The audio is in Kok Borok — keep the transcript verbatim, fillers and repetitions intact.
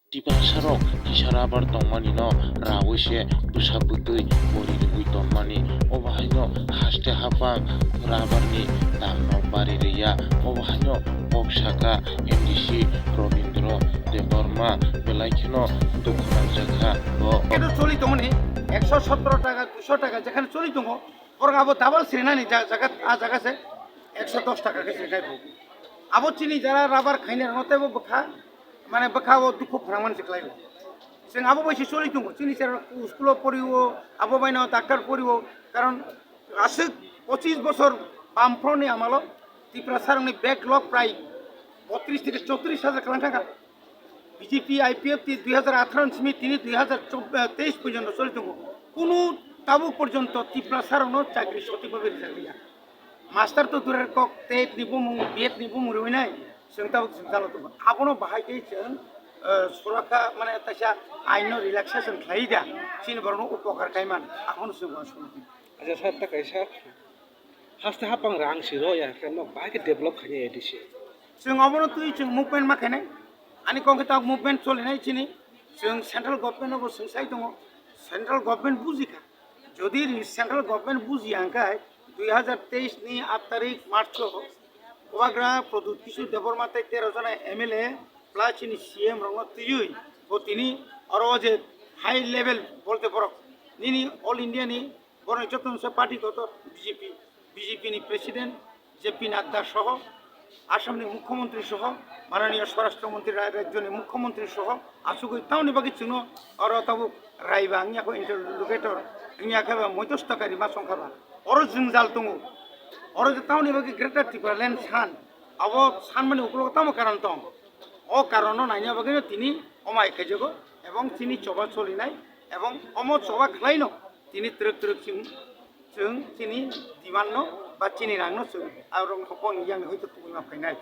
Tiprasarok kisa rabar tongmani no rawi se bwsa bwtwi pori rwgwi tongmani, obo haino haste hapang rabar ni dam no bari rwya, obo haino kok saka M D C Robindra Debbarma belai kheno dukhu nangjakha bo. Keto choli tongmani ekso sotro taka, duiso taka jekhane choli tongo, borok abo double srinani ja-, jaga, a jaga se ekso dos taka khe srikhai bo. Abo chini jara rabar khainai rokno teibo bwkha, mane bwkha o dukhu phwrangmani se khlai bo. Chwng abo bai se choli tongo, chini sir school o pori o, abo bai no doctor pori o, karon aswk pochis bosor bamfront ni amalo Tiprasa rokni backlog prai botris theke chotris hajar kwlang thangkha. B J P I P F T dui hajar atharo ni simi tini dui hajar teis porjonto choli tongo. Kunu tabuk porjonto Tiprasa rokno chakri sothik bhabe rijak liya. Master to durer kok, tet ni bumung, B Ed ni bumung rwinai, chwng tabuk jwngjalo tongo. Abono bahai khe chwng, eh, surakha, mane, taisa ain no relaxation khlai da, chini borok no upokar khai man, abono chwng uansukha. Acha sir, ta kaisa haste hapang rang si rw ya, khe nok bahai khe develop khainai A D C. Chwng abono twi chwng movement ma khainai, ani kok khe tabuk movement cholinai chini, chwng central government no bo swngsai tongo, central government bujikha. Jodi ri-, central government bujiya hwnkhe, dui hajar teis ni aat tarik March o Bubagra Pradyut Kishore Debbarma tei tero jona M L A plus chini C M rokno twiwi bo tini oro o je high level bolte borok nini All India ni borok joto se party goto B J P, B J P ni president J P Nadda soho, Assam ni Mukhyamantri soho, Mananiya Swarashtra Mantri ra-, rajyo ni Mukhyamantri soho, achugwi tamoni bagwi chwngno oro tabuk raiba wngya kho, interlocutor wngya khe ba, moidhosto kari ma chongkha ba. Oro jwngjal tongo. Oro je tamoni bagwi Greater Tipraland san, abo sanmani ukulogo tamo karon tong? O karono naina bagwino tini omai khaijago ebong chini choba cholinai ebong omo choba khlaino tini twrwk twrwk chwng Chwng chini demand no ba chini rang no chwng arok hopong yang hoito tubui ma phainai.